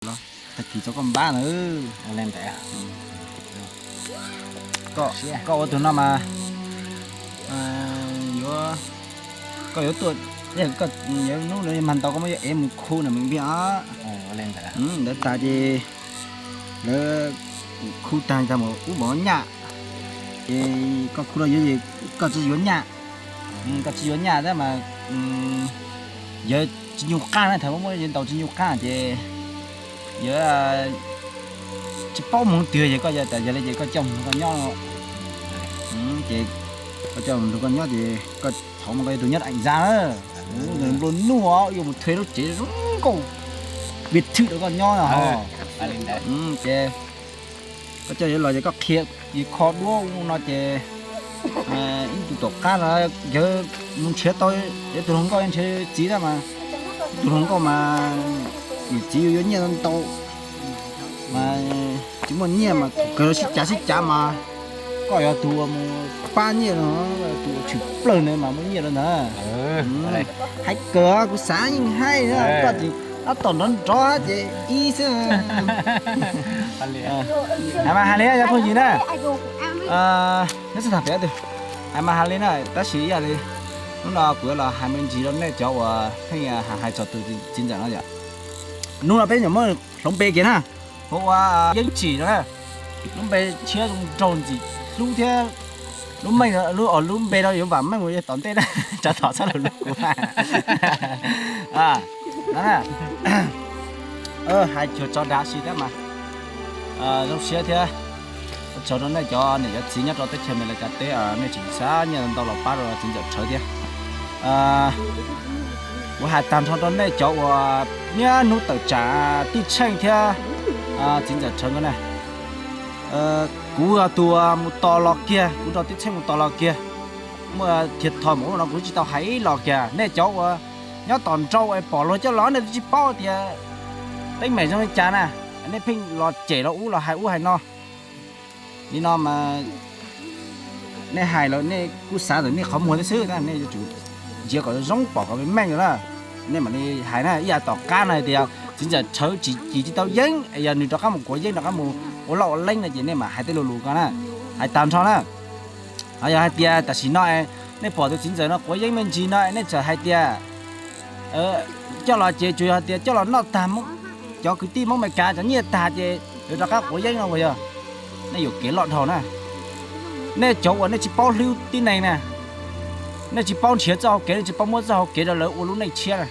Tag kis tso koj npab na. Koj ua tus no mas yuav, koj yuav tuaj, koj yuav hnub no mag ntau koj muab yuav ev mus khu na me npia. Ntawd tas ces lawv khu tag tas mus ub mov nyaj, ces koj khu los yuav, koj tsis yuav nyaj, koj tsis yuav nyaj tab mas yawg tsis nyuj qaj na, thaum muab yuav ntaus tsis nyuj qaj ces yawg tsis paub mus twg ces koj yog tas yog li ces koj coj mus nrog koj nyob. Ces koj coj mus nrog koj nyob ces koj thaum mus koj yuav tus nyob eem zaj na, nplua nuj yuav mus thuê lub tsev zoo nkauj, biệt thự rau koj nyob no. Ces koj coj yuav los ces koj qhia kho duab ua no ces ib tug tom qab no yawg mus nrhiav tau, yawg tus hluas nkauj nrhiav txiv tab mas tus hluas nkauj mas niam txiv yuav nyiaj ntau mas tsis muaj nyiaj mas kawg sib cav sib cav mas koj yog tus mus pab nyiaj no, tus tshwm plawg na mas muaj nyiaj lawm ntag. Hais kawg kuv xav yeej hais, koj tsis tab tom nrov nrov ces ib xwb. Hais mas hais li yog phooj ywg na, nyob xwb tham pem tus, hais mas hais li na tab sis ib yam li hnub no kuv yuav los hais me ntsis rau nej cov uas pheej hais txog tus txiv ntxawm no yom. Hnub no peb nyuam muab hloov npe kiag na, hu ua Yeeb Tsim no na, lub npe tshiab zoo nraug ntxim hlub thiab lub meej, lub npe no yuav vam meej mus tom ntej na, tsov tom txhob lug lug kuv. Hais cuag tsov dav si thiab mas zoo siab thiab. Ua tsaug rau nej cov niam cov txiv nyob rau teb chaws Amelikas teb, nej tseem xa nyiaj ntau los pab rau txiv ntxawm Rhawv thiab. Kuv hais tag nrho rau nej cov uas niaj hnub tawm tsam Tij Tsheej thiab txiv ntxawm Rhawv nkawd na. Kuv yog tus mus tos los kiag, kuv nrog Tij Tsheej mus tos los kiag. Muaj thiaj tho mus ub no kuv tsis tau hais ib los kiag. Nej cov uas nyob tom nraud es pom luag coj los nej twb tsis paub tias teeb meem zoo li cas na, nej pheej los cem los ub los hais ub hais no. Li no mas nej hais los nej kuj xav ntawm nej qhov muag thiab xwb, nej yuav tsum ntsia kom zoo pom kom meej meej na. Nej mam li hais na, ib yam tom qab no hais tias txiv ntxawm Rhawv tsis, tsis tau yeeb, yog nws rov qab mus quav yeeb rov qab mus ua loj ua leeb no ces nej mam hais tej lus lus ko na, hais tag nrho na. Ho yog hais tias tam sim no nej pom tus txiv ntxawm no quav yeeb me ntsis no nej txawm hais tias coj los ces tsuas yog hais tias coj los noj tag cov kwv tij Hmoob Amelikas cov nyiaj tag ces yuav rov qab quav yeeb no uas yog nej yuam kev loj dhau na. Nej cov uas nej tsis paub hlub tib neeg na, nej tsis paub nrhiav txoj hau kev, nej tsis paub muab txoj hau kev rau lawv ua lub neej tshiab na.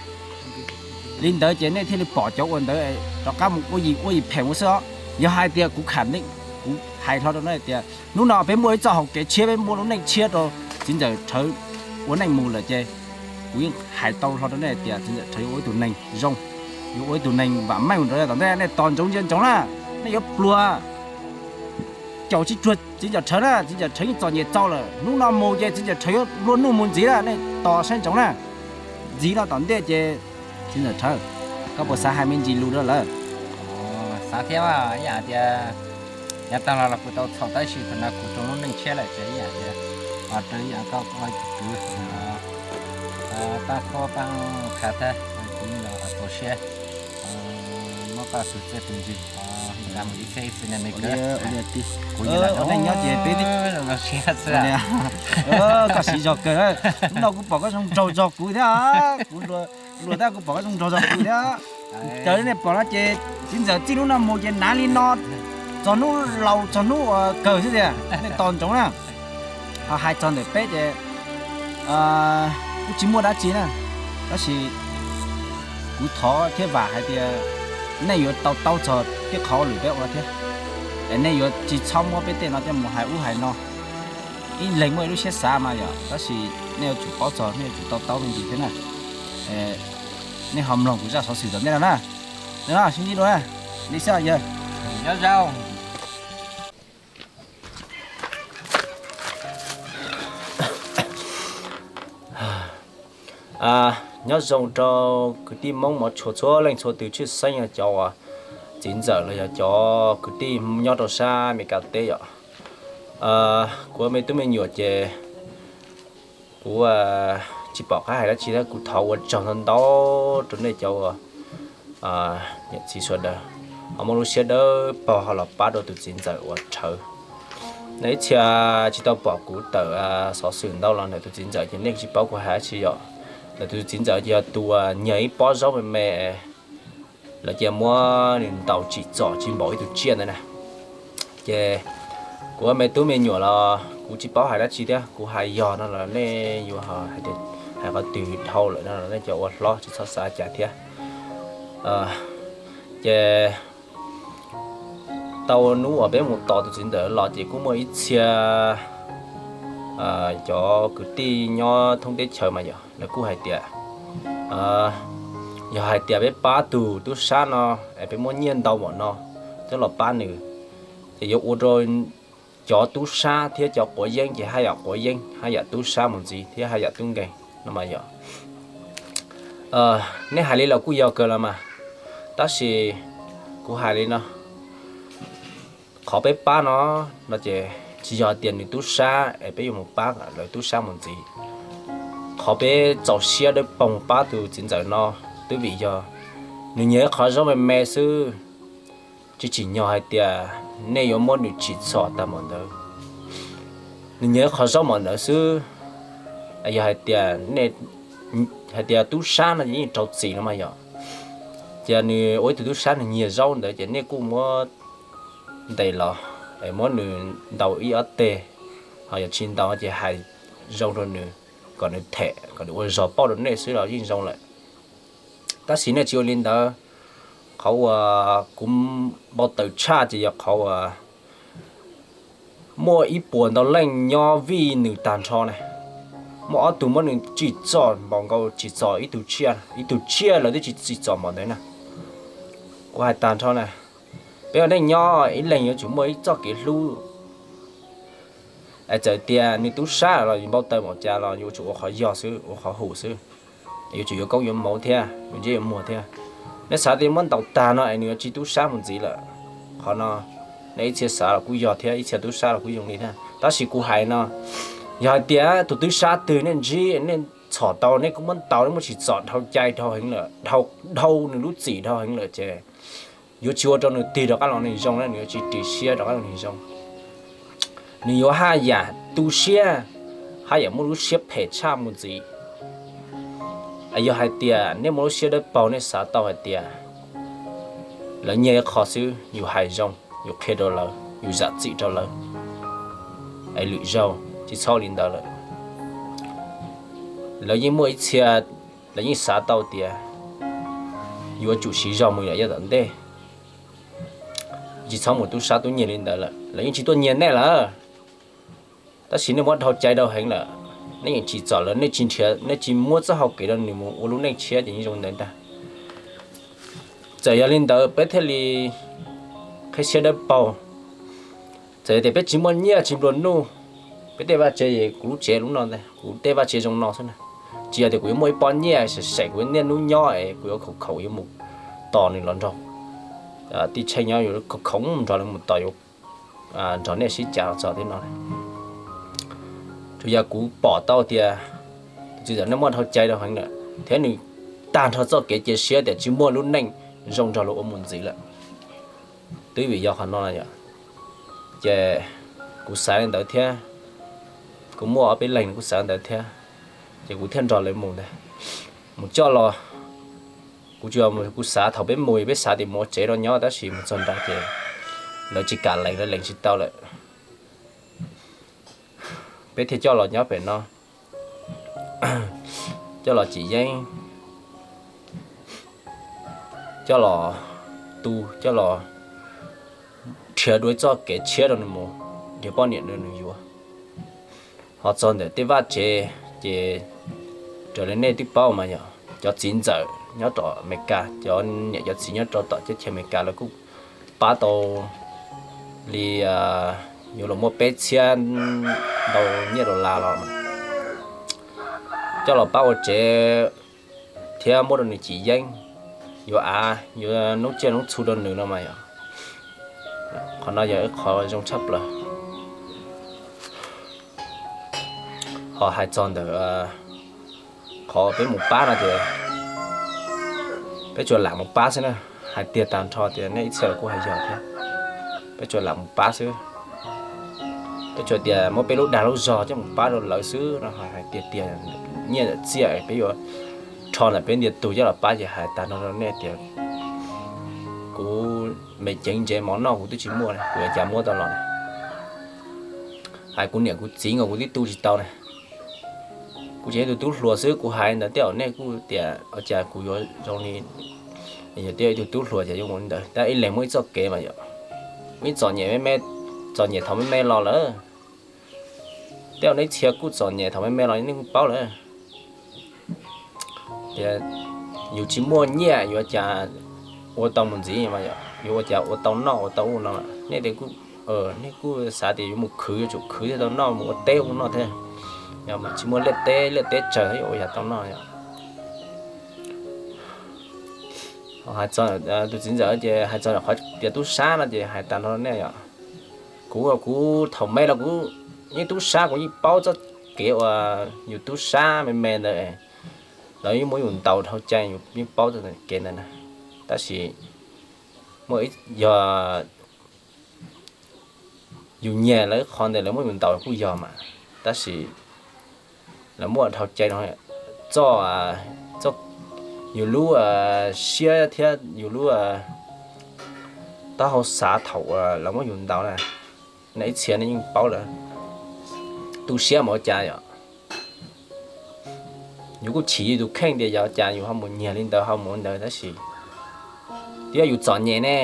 Li ntawd ces nej thiaj li pom cov uas ntawd rov qab mus ua yim ua yim pheem ua xwb os. Yog hais tias kuv kham neej, kuv hais hlo rau nej tias hnub no peb muaj ib txoj hau kev tshiab, peb muaj lub neej tshiab rau txiv ntxawm Rhawv ua neej mus lawm ces kuv yeej hais tau hlo rau nej tias txiv ntxawm Rhawv yuav ua ib tug neeg zoo, yuav ua ib tug neeg vam meej rau nej tom ntej. Nej tos ntsoov ntsia ntsoov na, nej yuav pluag caum tsis tsuag txiv ntxawm Rhawv na, txiv ntxawm Rhawv yeej txom nyem txaus lawm. Hnub no mus ces txiv ntxawm Rhawv yuav nplua nuj mus ntxiv na, nej tos saib ntsoov na. Ntxiv no tom ntej ces txiv ntxawm Rhawv, koj puas xav hais me ntsis lus rau lawv? Xav thiab, ib yam tias yav tag los los kuv tau txhaum tab sis thaum no kuv rau lub neej tshiab lawm ces ib yam tias rau ib yam koj ua tus kwv, pab khuab pab khav thiab, kuv los txaus siab muab koj tus txiaj tus ntsig nqa mus ib txhiab ib txhis na me kwv. Kuv los ua neej nyob ces peb tib zoo siab xwb. Koj siv zog kawg, hnub no kuv pom koj zoo nraug zog kuv thiab, kuv luag tab kuv pom koj zoo nraug zog kuv thiab. Raws li nej pom no ces txiv ntxawm txij hnub no mus ces hnav li no txog hnub laus txog hnub uas kawg xwb tiag, nej tos ntsoov na. Ho hais txog ntawm peb ces kuj tsis muaj dab tsi na, tab sis kuv thov thiab vam hais tias nej yuav to taub txog tej qhov lwm peb ua thiab, es nej yuav tsis txhob muab peb tej no coj mus hais ub hais no. Ib leeg muaj ib lub siab xav mas yom, tab sis nej yuav tsum paub txog, nej yuav tsum to taub me ntsis thiab na. Nej ho mloog kuv zaj xov xwm tom ntej no na. Sib ntsib dua, li xwb yawg. Nyob zoo. Nyob zoo rau kwv tij Hmoob mov tshua txhua leej txhua tus, tshwj xeeb yog cov uas txiv ntxawm los yog cov kwv tij nyob rau sab Amelikas teb yom. Kuv ua me tub me nyuam ces kuv tsis pom qab hais dab tsi thiab, kuv thov ua tsaug ntau ntau rau nej cov uas niam txiv sawv daws ho muaj lub siab dawb paug ho los pab rau tus txiv ntxawm uas rhawv. Nej ib txhia tsis tau pom kuv tawm xov xwm ntau los ntawm tus txiv ntxawm ces nej tsis paub kuv hais dab tsi yom. Ntawm tus txiv ntxawm ces yog tus uas nyiag ib pob zaub me me, lawv cia muab nws ntaus tsim txom tsis npaum ib tug tsiaj ntawd na. Ces kuv ua me tub me nyuam los kuv tsis paub hais dab tsi thiab, kuv hais yog no los nej yuav hais qhov twg dhau lawm no los nej cov ua hlob tsis txhob xav cas thiab. Ces tau hnub uas peb mus tos tus txiv ntxawm los ces kuj muaj ib txhia cov kwv tij nyob thoob teb chaws mas yog lawv kuj hais tias, yog hais tias peb pab tus tub sab no es peb muab nyiaj ntau npaum no coj los pab nws, ces yuav ua rau cov tub sab thiab cov quav yeeb ces haj yam quav yeeb, haj yam tub sab mus ntxiv thiab haj yam tub nkeeg no mas yog. Nej hais li los kuj yog kawg los mas, tab sis kuv hais li no, qhov peb pab no no ces tsis yog tias nws tub sab es peb yuav mus pab lawv tub sab mus ntxiv. Qhov peb txaus siab dawb paug pab tus txiv ntxawm no twb vim yog nws nyiag ib qho zaub me me xwb, tsis tsim nyog hais tias nej yuav muab nws tsim txom tag npaum ntawd. Nws nyiag ib qho zaub npaum ntawd xwb, yog hais tias, hais tias tub sab no yeej raug txim no mas yog, ces nws ua ib tug tub sab nws nyiag zaub ntawd ces nej kuj muab ntes los es muab nws ntaus ib ob teg, ho yog tsis ntaus ces hais zoo rau nws kom nws them kom nws ua zog pauj rau nej xwb los yeej zoo lawm. Tab sis nej tsis ua li ntawd. Qhov uas kuv npau taws tshaj ces yog qhov uas muaj ib puas ntau leej nyob vij nws tag nrho na. Muaj ob tug muab nws tsim txom npaum nkaus tsim txom ib tug tsiaj, ib tug tsiaj lawv twb tsis tsim txom npaum ntawd na. Kuv hais tag nrho na, peb ua neej nyob ib leeg yuav tsum muaj ib txoj kev hlub. Es txawm tias nws tub sab los npau taws npaum cas los yuav tsum ua qhov yog xwb, ua qhov hum xwb. Yuav tsum yuav koob yuav hmoov thiab yuav ntsej yuav muag thiab. Nej xav tias muab ntaus tag no es nws yuav tsis tub sab mus ntxiv lawm. Qhov no nej ib txhia xav los kuj yog thiab, ib txhia tub sab los kuj zoo li thiab. Tab sis kuv hais no, yog hais tias tus tub sab twg nej ntsib nej txhom tau, nej kuj muab ntaus, nej muab tsim txom dhau cai dhau heev lawm, dhau nws lub txim dhau heev lawm ces yuav tsis ua rau nws tig rov qab los neeg zoo na, nws yuav tsis ris siab rov qab los neeg zoo. Nws yuav haj yam tu siab, haj yam muaj lub siab phem tshaj mus ntxiv. Yog hais tias nej muaj lub siab dawb paug nej xav tau hais tias lawv nyiag ib qho xwb, yus hais zoo, yus qhia rau lawv, yus zam txim rau lawv, es lwm zaug tsis txhob li ntawd lawm. Lawv yeej muaj ib txhia, lawv yeej xav tau tias yuav tsum siv zog mus yam yav tom ntej, tsis txhob mus tub sab tub nyiag li ntawd lawm. Lawv yeej tsis tuaj nyiag nej lawm, tab sis nej muab dhau cai dhau heev lawm. Nej yeej tsim txom lawv, nej tsis nrhiav, nej tsis muab txoj hau kev rau nws mus ua lub neej tshiab ces yeej zoo ntawd ntag. Txawm yog li ntawd peb thiaj li qhib siab dawb paug. Txawm tias peb tsis muaj nyiaj tsis nplua nuj, peb tej vaj tsev, kuv lub tsev lub no ntag, kuv tej vaj tsev zoo no xwb na. Tsis yog tias kuv yuav muaj ib pob nyiaj sem sem kuv niaj hnub nyob es kuv yuav khoom khoom yuav mus tos nws los nrog tij Tsheej nyob, yuav khoom khoom nrog lawv mus tos, yuav nrog nej sib cav los txog thiab no. Tsuas yog kuv pom tau tias tus txiv ntxawm nej muaj dhau cai dhau heev lawm thiab nws tag nrho txoj kev cia siab tias tsis muaj lub neej zoo nrog luag ua mus ntxiv lawm. Twb vim yog qhov no yom, ces kuv xav li ntawd thiab, kuv muaj ob peb leeg kuj xav li ntawd thiab, ces kuv thiaj nrog lawv mus ntag. Mus coj los, kuv tsuas, kuv xav thaum peb mus, peb xav tias mus ua tsev rau nyob, tab sis mus txog nrad ces lawv tsis kam lees, lawv lees tsis tau lawm. Peb thiaj coj los nyob pem no, coj los cim yeeb, coj los tu, coj los nrhiav dua ib txoj kev tshiab rau nws mus, nrhiav poj niam rau nws yuav. Ho txog ntawm tej vaj tsev ces raws li nej twb paub mas yog cov txiv ntxawm nyob rau Amelikas, cov niam cov txiv nyob rau tom teb chaws Amelikas lawv kuj pab tau li, yuav los muaj peb txhiab ntau nyiaj dollar los coj los pab ua tsev thiab muab rau nws cim yeeb, yuav av, yuav noob tsiaj noob txhu rau nws no mas yog, qhov no yog ib qho zoo tshaj plaws. Ho hais txog ntawm qhov peb mus pab no ces peb tsuas lam mus pab xwb na. hais tiag tag nrho tias nej ib txhia los kuj hais yog thiab, peb tsuas lam mus pab xwb. Peb tsuas tias muab peb lub dag lub zog coj mus pab rau lawv xwb no, hais tiag tiag nyiaj txiaj peb yuav rho ntawm peb ntiag tug coj los pab ces hais tag nrho rau nej tias kuv me ceev ntsev mov noj kuv twb tsis muaj, kuv yuav cas muab tau los. Hais kuv niam kuv txiv nkaus kuv twb tu tsis tau na. Kuv tseem ib tug tub hluas xwb, kuv hais ntawd tej zaum nej kuj tias ua cas kuv yuav zoo li yog tias ib tug tub hluas ces yuav mus li ntawd, tab ib leeg muaj ib txoj kev mas yog ib txom nyem me me, txom nyem thaum me me los lawm. Tej zaum nej txhia kuj txom nyem thaum me me los nej kuj paub lawm. Tias yus tsis muaj nyiaj yuav cas ua tau mus ntxiv mas yog yus ua cas ua tau noj ua tau ub no. Nej tias, nej kuj xav tias yuav mus khwv, yuav tsum khwv thiaj tau noj, mus ua teb ua noj thiab. Yog mas tsis muaj liaj teb, liaj teb tsawg yuav ua yam tau noj yom. Hais txog tus txiv ntxawm ces hais txog qhov tias tub sab no ces hais tag nrho nej yom. Kuv, kuv thaum me los kuv yeej tub sab, kuv yeej paub txoj kev uas yus tub sab me me ntawd, lawv yeej muab yus ntaus dhau cai, yus yeej paub txoj kev ntawd na. Tab sis muaj, yog yus nyiag lawv qhov ntawd lawv muab yus ntaus kuj yog mas, tab sis lawv muab dhau cai no, txoj, yus lub siab thiab yus lub taub hau xav thaum uas lawv muab yus ntaus na, nej ib txhia nej yeej paub lawm. Tu siab mas ua cas yom. Yus kuj chim yus tus kheej tias yog cas yus ho mus nyiag li ntawd ho mus li ntawd tab sis twb yog yus txom nyem ne.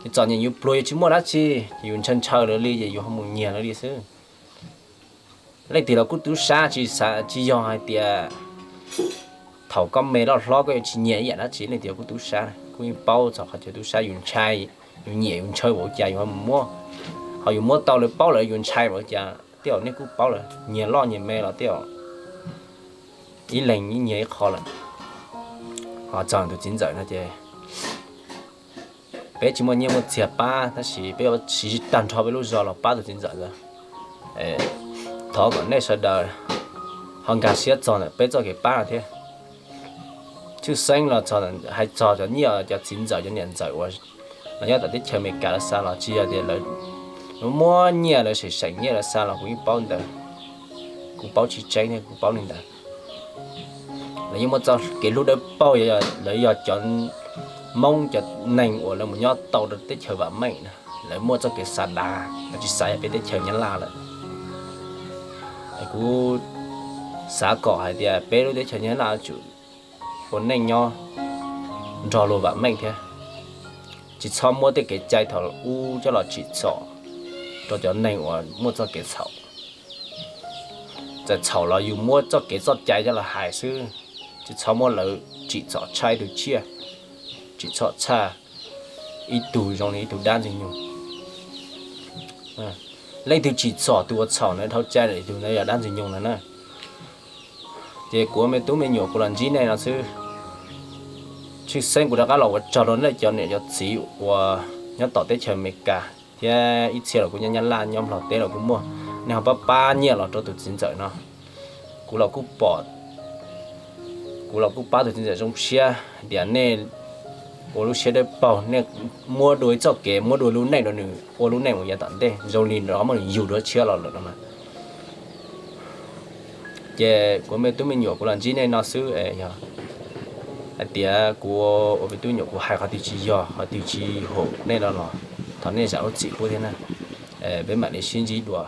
Yus txom nyem yus pluag yus tsis muaj dab tsi, ces yus ntshaw ntshaw lawv li ces yus ho mus nyiag lawv li xwb. Leej twg los kuj tub sab, tsis, tsis yog hais tias thaum koj me loj hlob koj yuav tsis nyiag ib yam dab tsi, leej twg los kuj tub sab, kuj yeej paub txog qhov chaw tub sab, yus ntshai, yus nyiam yus ntshaw npaum cas yus ho mus muab, ho yus muab tau lawv paub lawm yus ntshai npaum cas, tej zaum nej kuj paub lawm, nyiag loj nyiag me los tej zaum ib leeg nyiag ib qho lawm. Ho txog tus txiv ntxawm no ces peb tsis muaj nyiaj muaj txiag pab tab sis peb yuav siv tag nrho peb lub zog los pab tus txiv ntxawm ntawd. Thov kom nej sawv daws ho nkag siab txog ntawm peb txoj kev pab no thiab. Tshwj xeeb los hais txog cov nyiaj cov txiv ntxawm cov niam ntxawm uas los nyob tom teb chaws Amelikas lawv xa los tsis yog tias lawv muab nyiaj lawv seem seem nyiaj lawv xa los kuv yeej paub ntawd. Kuv paub tsis tseeb thiab kuv paub li ntawd. Lawv yeej muaj txoj kev hlub dawb paug, lawv yog cov Hmoob cov neeg uas lawv mus nyob tau rau teb chaws vam meej na, lawv muaj txoj kev xav dav, lawv tsis xav yog peb teb chaws Nyab Laj lawm. Kuv xav kom hais tias peb lub teb chaws Nyab Laj tsum ua neej nyob nrog luag vam meej thiab, tsis txhob muab tej kev cai thaum ub coj los tsim txom rau cov neeg uas muaj txoj kev txhaum. Txawm txhaum los yus muab txoj kev txoj cai coj los hais xwb, tsis txhob muab lawv tsim txom tshaj ib tug tsiaj, tsim txom tshaj ib tug zoo li ib tug dab ntxwg nyoog. Leej twg tsim txom tus uas txhaum ntawd dhau cai lawm tus ntawd yog dab ntxwg nyoog ntag na. Ces kuv ua me tub me nyuam kuv los ntsib nej no xwb. Tshwj xeeb kuv rov qab los ua tsaug rau nej cov niam cov txiv uas nyob tom teb chaws Amelikas thiab ib txhia los kuj nyob Nyab Laj nyob Nplog teb los kuj muaj, nej ho pab pab nyiaj los rau tus txiv ntxawm no. Kuv los kuj pom, kuv los kuj pab tus txiv ntxawm zoo siab hais tias nej ua lub siab dawb paug, nej muab dua ib txoj kev, muab dua lub neej rau nws ua lub neej mus yav tom ntej zoo li nws muab nws yug dua tshiab los lawm no mas. Ces kuv me tub me nyuam kuv los ntsib nej no xwb, yog hais tias kuv ua me tub me nyuam kuv hais qhov twg tsis yog qhov twg tsis haum nej no los thov nej zam lub txim pub thiab na. Peb mam li sib ntsib dua.